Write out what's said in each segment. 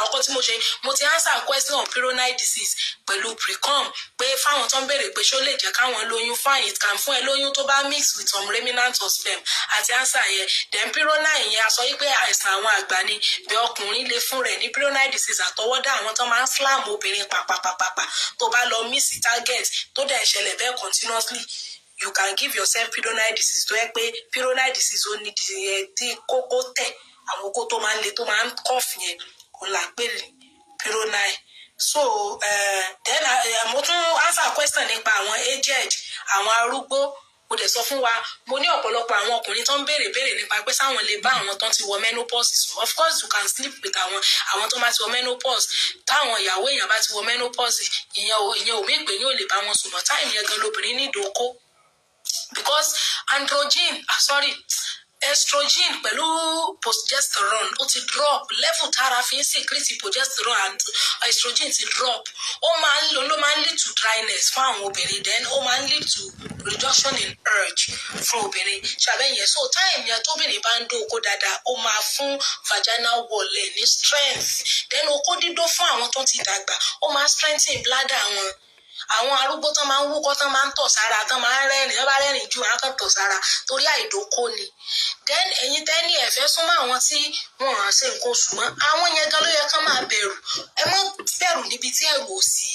Àkọ́kọ́ tí mo ṣe, mo ti answer question on Peyronie disease pẹ̀lú precum, pé fáwọn tó ń béèrè pé ṣó lè jẹ́ káwọn lóyún. Fine, it can fún ẹ lóyún tó bá mix with some remnant of sperm àti answer yẹn. Then Peyronie yẹn, a sọ wípé àìsàn àwọn àgbà ni bí ọkùnrin lè fún rẹ̀ ní Peyronie disease àtọwọ́dá, àwọn tó máa ń slam obìnrin pàpàpàpàpà, tó bá lọ miss target, tó dẹ̀ ṣẹlẹ̀ bẹ́ẹ̀ continuously, you can give yourself Peyronie disease. Tó yẹ pé Peyronie disease, ó ní tí kókó tẹ̀, àwọn kókó tó máa ń le, tó máa ń cough yẹn, òun là ń pè ní Peyronie. So then mo tún answer question nípa àwọn aged, àwọn arúgbó. Mo dẹ̀ sọ fún wa, mo ní ọ̀pọ̀lọpọ̀ àwọn ọkùnrin tó ń béèrè béèrè nípa pé sáwọn lè bá àwọn tó ti wọ menopause sùn. Of course you can sleep with àwọn tó bá ti wọ menopause. Táwọn ìyàwó èèyàn bá ti wọ menopause, ìyẹn ò mí pé yóò lè bá wọn sùn mọ́. Time yẹn gan lobìnrin ní ìdókó, because androgen, ah sorry, estrogen pẹ̀lú progesterone ó ti drop. Level tára fi ń secrete progesterone and estrogen ti drop. Ó máa ń lò ló máa ń lead to dryness fún àwọn obìnrin, then ó máa ń lead to reduction in urge fún obìnrin ṣàbẹ̀yẹn. So time yẹn, tóbìnrin bá ń dóko dáadáa, ó máa fún vaginal wall ẹ̀ ní strength. Then okó dídó fún àwọn tó ti dàgbà, ó máa strengthen bladder wọn. Àwọn arúgbó tán máa ń wúkọ́, tán máa ń tọ̀ sára, tán máa ń rẹ́rìn, tán bá rẹ́rìn jù, á kàn tọ̀ sára torí àìdókó ni. Then ẹ̀yin tẹ́ ní ẹ̀fẹ́ súnmọ́ àwọn tí wọ́n á ṣe nǹkan oṣù mọ́, àwọn yẹn gan ló yẹ kán máa bẹ̀rù. Ẹ má bẹ̀rù níbi tí ẹ̀rù ò sí.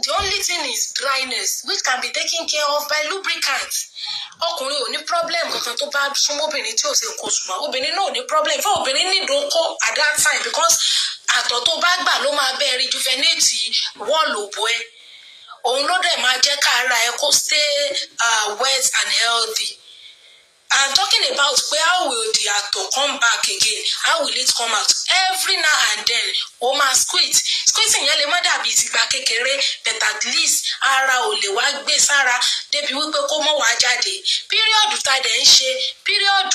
The only thing is dryness, which can be taken care of by lubricant. Ọkùnrin ò ní problem kankan tó bá súnmọ́ obìnrin tí ò ṣe nǹkan oṣù mọ́. Obìnrin náà ò ní problem. Fún obìnrin ní ìdókó at that time, because àtọ̀ tó bá gbà ló máa bẹ́ẹ̀ rejuvenate wall òbò ẹ. Òun ló dẹ̀ máa jẹ́ ká ara ẹ kó stay wet and healthy. And talking about pé how will the àtọ̀ come back again, how will it come out? Every now and then, o máa squirt. Squirting yẹn lè má dàbí tìgbà kékeré, but at least ara ò lè wá gbé sára débi wípé kó mọ́ wá jáde. Period tá a dẹ̀ ń ṣe period,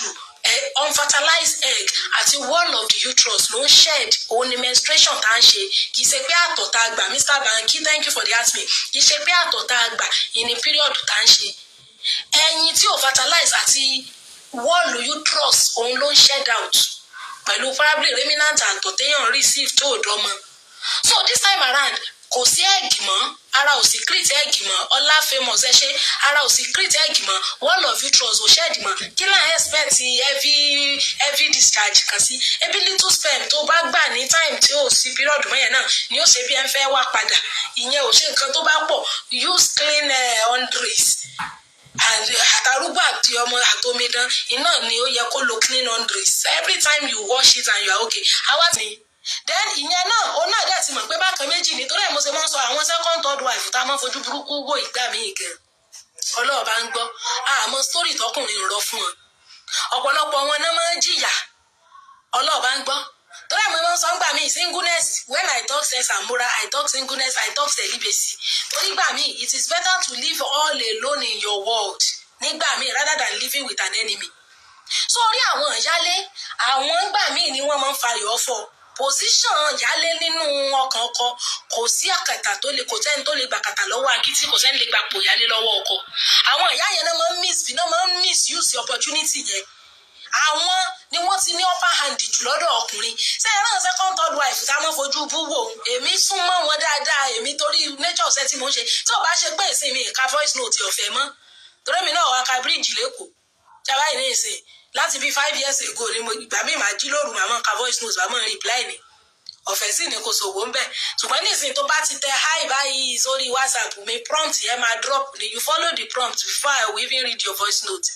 unfertilized egg àti wall of the uterus ló ń shed. Òun ni menstruation tá à ń ṣe. Kì í ṣe pé àtọ̀ tá a gbà. Mr Banki, thank you for the ask me. Kì í ṣe pé àtọ̀ tá a gbà ìní period tá à ń ṣe. Ẹyin tí ò fertilize àti wall uterus, òun ló ń shed out pẹ̀lú probably remnant àtọ̀ téèyàn receive tó dọ́mọ. So this time around, kò sí egg mọ́, ara ò secrete egg mọ́. Ọlá Famous, ẹ ṣe. Ara ò secrete egg mọ́, wall of uterus ò shed mọ́. Kí là ń expect heavy heavy discharge kan sí? Ebi little sperm tó bá gbà ní time tí ò sí period mọ́ yẹn náà ni ó ṣe bí ẹ ń fẹ́ wá padà. Ìyẹn ò ṣe nǹkan tó bá pọ̀. Use clean undies. Àtàrúgbó àti ọmọ àtomidan iná ni ó yẹ kó lo clean undies every time you wash it and you are okay. Àwa ti then ìyẹn náà, òun náà dẹ̀ ti mọ̀ pé bákan méjì, nítorí ẹ̀ mo ṣe máa ń sọ, àwọn second, third wife tá a máa ń fojú burúkú wò ìgbà míì gan, Ọlọ́run bá ń gbọ́, àmọ́ story tọkùnrin rọ fún wọn, ọ̀pọ̀lọpọ̀ wọn náà máa ń jìyà. Ọlọ́run bá ń gbọ́, torí àwọn ọmọ sọ ń gbà mí, singleness, when I talk sex and moral, I talk singleness, I talk celibacy, torí gbà mí, it is better to live all alone in your world nígbà míì rather than living with an enemy. So orí àwọn ìyálé, àwọn gbà míì ni wọ́n máa ń fa ọ̀fọ̀ position ìyálé nínú ọkàn ọkọ. Kò sí àkàtà tó lè, kò sẹ́ni tó lè gbà kàtà lọ́wọ́ akitì, kò sẹ́ni lè gbà pò ìyálé lọ́wọ́ ọkọ. Àwọn ìyá yẹn náà máa ń misuse opportunity yẹn. Àwọn ni wọ́n ti ní upper hand jù lọ́dọ̀ ọkùnrin. Sẹ́yìn náà, second, third wife tá a máa fojú bú wò ó, èmi súnmọ́ wọn dáadáa. Èmi, torí nature ọ̀sẹ̀ tí mo ń ṣe, tí ò bá ṣe pé ìsinmi ìka voice note ọ̀fẹ́ mọ́, torí èmi náà wá ka bíríìjì lẹ́kọ̀ọ́ jábá yìí ní ìsìn láti bí 5 years ago ni mo ìgbà míì máa jí lóru, màá máa ka voice note, màá máa reply ni. Ọ̀fẹ́ sì ni, kò sòwò ń bẹ̀. Ṣùgbọ́n nísìnyí, tó bá ti tẹ "hi" báyìí sórí WhatsApp mi, prompt yẹn máa drop ni. You follow the prompt before I will even read your voice note.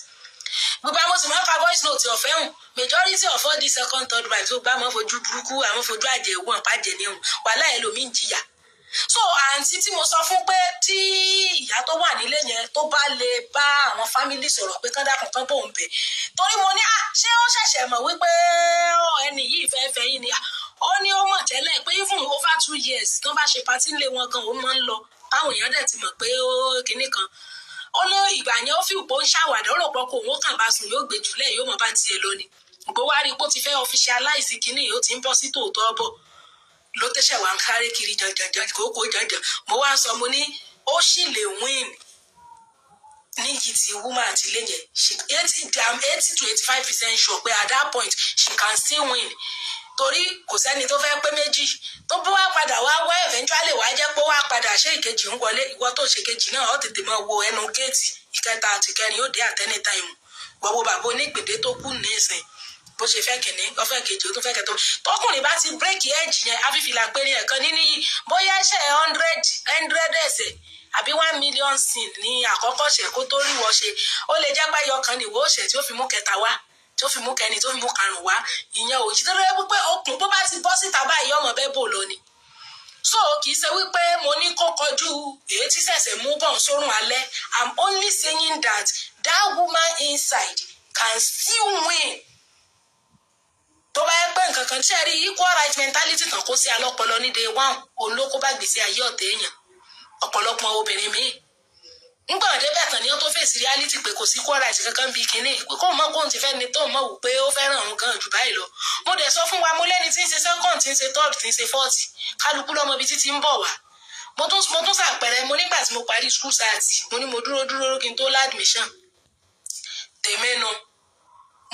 Gbogbo àwọn sì máa ń ka voice note ọ̀fẹ́ hùn. Majority of all these second, third wives tó gbá máa fojú burúkú, àwọn fojú àjẹwò àpàjẹ ní hùn, wàhálà ẹlòmíì ń jìyà. So àǹtí tí mo sọ fún pé tí ìyá tó wà nílé yẹn tó bá lè bá àwọn family sọ̀rọ̀ pé kán dákun, kán bòun bẹ̀, torí mo ní à, ṣé ó ṣẹ̀ṣẹ̀ mọ̀ wípé ẹni yìí fẹ́ fẹ́ yín ni? Ó ní ó mọ̀ tẹ́lẹ̀, pé even over 2 years tó bá ṣe party ńlé wọn gan, òun máa ń lọ, táwọn èèyàn dẹ̀ ti mọ̀ pé ó kinní kan. Ó lé ìgbà yẹn, ó fi ìpò ń ṣàwàdà, ó rò pọ̀ kó òun ó kàn bá sùn, yóò gbé jùlẹ̀, yóò mọ̀ bá tiẹ̀ lọ ni. Ìgbó wá rí i pé ó ti fẹ́ officialize kinní, ó ti ń bọ́ sí tòótọ́ bọ̀, ló tẹ́sẹ̀ wá ń kárẹ́ kiri jàǹjàǹjàǹ kókó jàǹjàǹ. Mo wá sọ, mo ní ó sì lè win níyì tí woman àti ilé yẹn. She 80, I'm 80 to 85% sure pé at that point she can still win. Torí kò sẹ́ni tó fẹ́ pé méjì. Tó bá wá padà wá wá eventually wá jẹ́ pé wá padà ṣé ìkejì ń wọlé, ìwọ tó ṣe kejì náà, ó tètè máa wo ẹnu géètì. Ìkẹta àti ìkẹrin ó dé at any time. Gbogbo bàbá onígbèdé tó kù nísìn, bó ṣe fẹ́ kìnní, ó fẹ́ kejì, ó tún fẹ́ kẹtọ. Tọkùnrin bá ti break edge yẹn, afífìlà péré ẹ̀kan níní yìí, bóyá ẹ̀ṣẹ̀ 100 100 ẹ̀ṣẹ̀ àbí 1 million sin ní àkọ́kọ́ ṣẹ̀ kó tó rí wọ́ ṣe, ó lè jẹ́ pé ẹyọkan ní ìwọ òṣẹ̀ tí ó fi mú kẹta wá, tí ó fi mú kẹrin, tí ó fi mú karùn wá. Ìyẹn ò tó rẹ wípé okùn bó bá ti bọ́ síta báyìí, ọmọ bẹ́ẹ̀ bò lọ ni. So kì í ṣe wípé mo ní kó kọjú èyí tí ṣẹ̀ṣẹ̀ mú bọ̀ sórùn alẹ́. I'm only saying that that woman inside can still win. Tó bá yẹ pé nǹkan kan ṣe rí, equal right mentality kan kó sí alọ́pọlọ ní day one, òun ló kó bá gbèsè ayé ọ̀tẹ̀ èèyàn. Ọ̀pọ̀lọpọ̀ obìnrin míì ńgbọ̀n débẹ̀ tán ni ó tó fèsì reality pé kò sí equal right kankan bíi kínní, pé kóun mọ̀ kóun ti fẹ́ ni tóun mọ̀ wò pé ó fẹ́ràn òun gan jù báyìí lọ. Mo dẹ̀ sọ fún wa, mo lẹ́ni tí ń ṣe second, tí ń ṣe third, tí ń ṣe fourth, kálukú lọ́mọ ibi títí ń bọ̀ wá. Mo tún ṣàpẹẹrẹ, mo nígbà tí mo parí school cert, mo ní mo dúró dúró kí n tó ládmission tèmẹ́nu.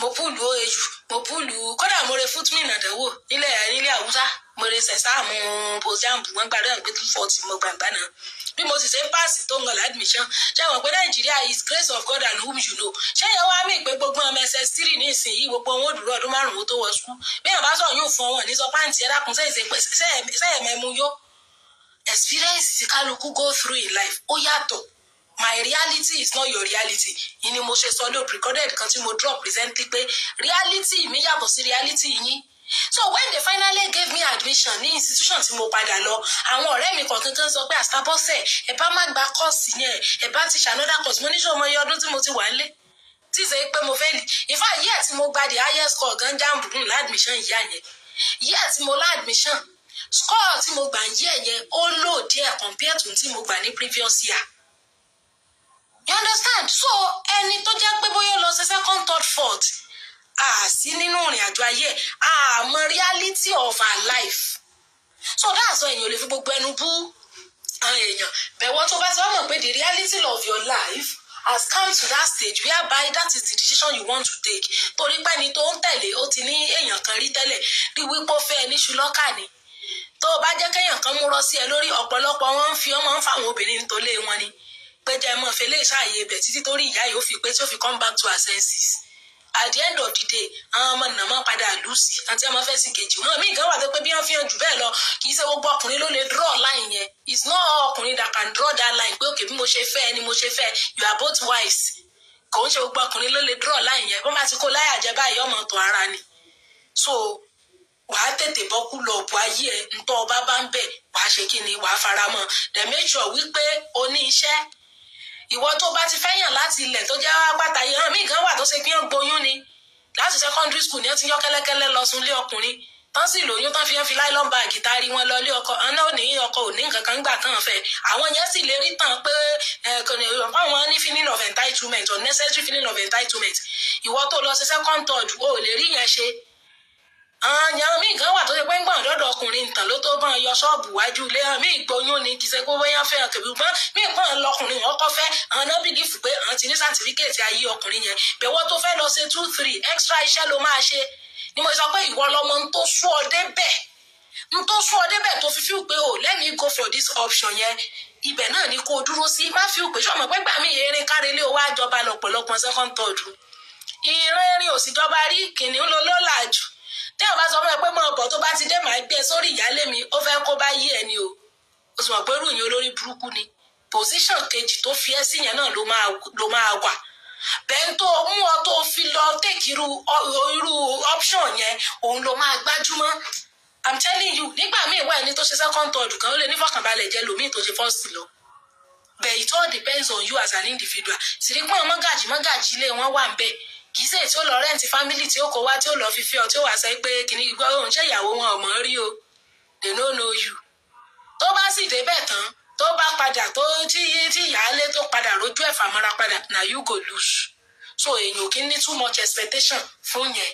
Mo pull OAU, mo pull, kódà mo re FUTMINNA àdánwò nílẹ̀ Haúsá, mo re sẹ̀sáàmù post JAMB. Wọ́n gbàdúrà pé 240 mo gbàgbá náà. Bí mo sì ṣe ń pass tó ń lọ admission, ṣé wọn pé Nàìjíríà is grace of God and whom you know. Ṣé yẹn wá mí pé gbogbo ọmọ SS3 ní ìsinyìí, gbogbo wọn ò dúró ọdún 5 tó wọ school? Bí wọn bá sọ yóò fún wọn ní sọ pàǹtí ẹ dákun, sẹ́yìn mẹ́mú yó. Experience tí kálukú go through in life ó yàtọ̀. My reality is not your reality. Ìní mo ṣe sọ lóò recorded kan tí mo drop recently pé reality mi yàtọ̀ sí reality yín. So when they finally gave me admission ní institution tí mo padà lọ, àwọn ọ̀rẹ́ mi kọ̀ọ̀kan kan sọ pé, "Àstábọ́sẹ̀, ẹ bá má gba course yẹn, ẹ bá ti ṣe another course." Mo ní sọ ọmọ iye ọdún tí mo ti wà nílé tí ṣe pé mo fẹ́ lì. In fact, year tí mo gba the highest score gan JAMB ní admission ìyá yẹn, year tí mo lá admission, score tí mo gbà ń year yẹn ó low díẹ̀ compared to tí mo gbà ní previous year, you understand? So ẹni tó jẹ́ pé bóyá ó lọ sí second, third, fourth, àsí nínú ìrìn àjò ayé, àmọ́ reality of our life. So that's why èèyàn ò lè fi gbogbo ẹnu bú àwọn èèyàn bẹ̀wọ̀. Tó bá ti wá mọ̀ pé the reality of your life has come to that stage whereby that is the decision you want to take, torí pé ẹni tó ń tẹ̀lé ó ti ní èèyàn kan rí tẹ́lẹ̀ rí wípé ó fẹ́ ẹ níṣu lọ́kà ni, tó o bá jẹ́ kéèyàn kan múrọ́ sí ẹ lórí, ọ̀pọ̀lọpọ̀ wọn ń fi ọmọ ń fáwọn obìnrin nítorí wọn ni pé jẹ́ mọ́ fẹlẹ́ ìṣàyè ibẹ̀ títí torí ìyá yìí ó fi pé tí ó fi come back to her senses. At the end of the day, àwọn ọmọ nàmọ́ padà lose àti ọmọ fẹ́ sí kejì wọn míì gan wà tó pé bí wọ́n fi hàn jù bẹ́ẹ̀ lọ. Kì í ṣe gbogbo ọkùnrin ló lè draw line yẹn. It's not all ọkùnrin that can draw that line pé, okay, bí mo ṣe fẹ́ ni mo ṣe fẹ́, you are both wives. Kò ń ṣe gbogbo ọkùnrin ló lè draw line yẹn. Bọ́n bá ti kó láyà jẹ báyìí, ọmọ tó ara ni. So wàá tètè bọ́kú lọ ọ̀bù ayé ẹ̀ ntọ́ ọba bá ń bẹ̀, wàá ṣe kí ni, wàá fara mọ́. Then make sure wípé o ní iṣẹ́. Ìwọ tó bá ti fẹ́yàn láti ilẹ̀ tó jẹ́ pátá yìí hàn mí gan wà tó ṣe pé wọ́n gboyún ni láti secondary school ní wọ́n ti yọ kẹ́lẹ́kẹ́lẹ́ lọ sùn lé ọkùnrin tán, sì lóyún tán, fi ń fi nylon bag tarí wọn lọ lé ọkọ. Àwọn náà ní ọkọ ò ní nǹkan kan gbà tán fẹ́. Àwọn yẹn sì lè rí tán pé àwọn ní feeling of entitlement, unnecessary feeling of entitlement. Ìwọ tó lọ sí second, third, o ò lè rí yẹn ṣe. Àyàn míì gan wà tó ṣe pé ń gbọ̀n dọ́dọ̀ ọkùnrin tàn ló tó bọ́n yọ ṣọ́ọ̀bù wájú ilé. Hàn míì gboyún ni, kì í ṣe pé bóyá fẹ́ hàn kẹ̀bí gbọ́n míì pọ́n lọkùnrin wọn kọ́ fẹ́. Àwọn náà believe pé àwọn ti ní certificate ayé ọkùnrin yẹn. Bẹ̀wọ́ tó fẹ́ lọ ṣe two, three extra iṣẹ́ ló máa ṣe ni mo sọ pé ìwọ lọmọ ń tó sú ọ débẹ̀, ń tó sú ọ débẹ̀ tó fi feel pé, "Oh, let me go for this option" yẹn, ibẹ̀ náà ni kó o dúró sí. Má feel pé sọmọ pé gbà mí erin kárẹ́lé owó àjọba lọ́pọ̀lọpọ̀ second, third, ìran erin ò sì jọba rí, kìnìún ló ló là jù. Tí àwọn bá sọ fún ẹ pé mọ ọbọ tó bá ti dé, màá gbé e sórí ìyálé mi, ó fẹ́ kó bá yí ẹ ni o. Ó sì mọ̀ pé ròyìn olórí burúkú ni. Position kejì tó fi ẹ́ sí yẹn náà ló máa wà bẹ́ẹ̀ tó mú ọ tó fi lọ take irú option yẹn, òun ló máa gbájúmọ́. I'm telling you, nígbà míì wà, ẹni tó ṣe second, third kan ó lè nífọ̀kànbalẹ̀ jẹ́ lòmíì tó ṣe first lọ. But it all depends on you as an individual. Sìrípọ̀n mọ́gàjì mọ́gàjì ilé wọn wà ń bẹ̀, kì í ṣe tí ó lọ rent family tí ó kó wá, tí ó lọ fi fi ọ, tí ó wà sọ pé kìíní gbọ́ òun ṣe ìyàwó wọn ò mọ̀ rí o. They no know you. Tó bá sì débẹ̀ tán, tó bá padà tó tí tí ìyáálé tó padà rójú ẹ̀fà mọ́ra padà, na you go lose. So èèyàn kì í ní too much expectation fún yẹn.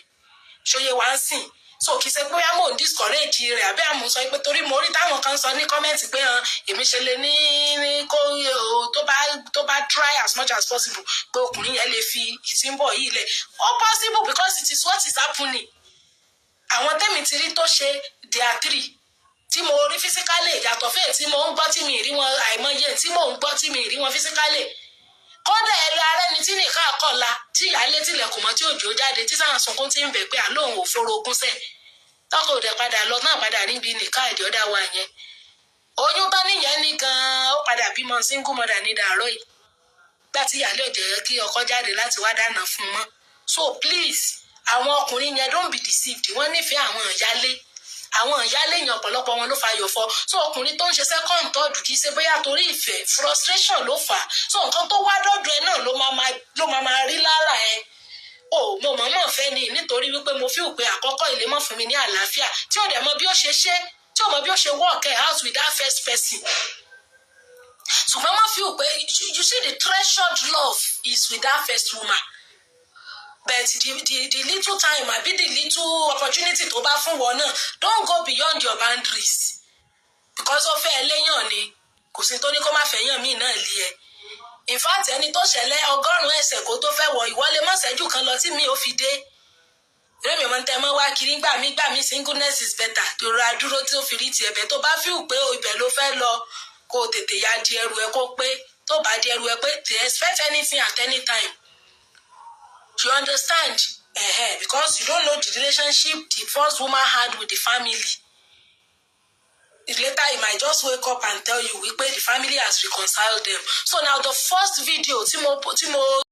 Ṣòye wá ń sìn? So kì í ṣe bóyá mò ń discourage rẹ̀ àbí àmú sọ pé torí mo rí táwọn kan sọ ní comment pé hàn èmi ṣe lè ní kó o tó bá try as much as possible pé ọkùnrin yẹn lè fi ìtìǹbọ̀ yìí lẹ̀. Ó possible because it is what is happening. Àwọn tẹ́mi ti rí tó ṣe, there are three tí mo rí physically, yàtọ̀ fẹ́ẹ̀ tí mo ń gbọ́ tí mi rí wọn, àìmọye tí mò ń gbọ́ tí mi rí wọn physically. Kódà ẹ lọ ara ẹni tí nìkan àkọla tí ìyáálé tilẹ̀kùn mọ́, tí òjò jáde, tí sáà sunkún, tí ń bẹ̀ pé àlóhùn ò forogún sẹ̀, tọkọ òde padà lọ náà, padà níbi nìkan ìdí ọ̀dà wa yẹn. Oyún tán níyẹn ní gan-an, ó padà bímọ. Single mother ní dàárọ̀ yìí, gbà tí ìyáálé ò jẹ́ kí ọkọ jáde láti wá dáná fún un mọ́. So please, àwọn ọkùnrin yẹn, don't be deceived. Wọ́n nífẹ̀ẹ́ àwọn ìyálé. Àwọn ìyálé yẹn, ọ̀pọ̀lọpọ̀ wọn ló fa yọ̀fọ́. So ọkùnrin tó ń ṣe second, third, kì í ṣe bóyá torí ìfẹ́, frustration ló fà á. So nǹkan tó wá dọ́dọ̀ ẹ náà ló máa rí lára ẹ. O mo mọ̀ọ́mọ̀ fẹ́ ni nítorí wípé mo feel pé àkọ́kọ́ ilé mọ̀ fún mi ní àlàáfíà, tí ò dẹ̀ mọ bí ó ṣe ṣe, tí ò mọ bí ó ṣe work ẹ̀ out with that first person. Ṣùgbọ́n má feel pé, you see, the treasured love is with that first woman, but the little time àbí the little opportunity tó bá fún wọn náà, don't go beyond your boundaries, because ó fẹ́ léyàn ni, kò sí tó ní kó má fẹ́ yàn míì náà lé ẹ. In fact, ẹni tó ṣẹlẹ̀ 100 ẹsẹ̀ kó tó fẹ́ wọ ìwọlé mọ́sẹ́jú kan lọ tí mi ò fi dé eré mi máa ń tẹ́ mọ́ wá kiri. Gbà mí, gbà mí, singleness is better. Tó ra dúró tí ó fi rí tiẹ̀ bẹ́ẹ̀, tó bá feel pé ibẹ̀ ló fẹ́ lọ, kó o tètè ya di ẹrù ẹ kó pé. Tó bá di ẹrù ẹ pé, they expect anything at any time, you understand? Because you don't know the relationship the first woman had with the family. Later he might just wake up and tell you wípé the family has reconciled them. So now, the first video tí mo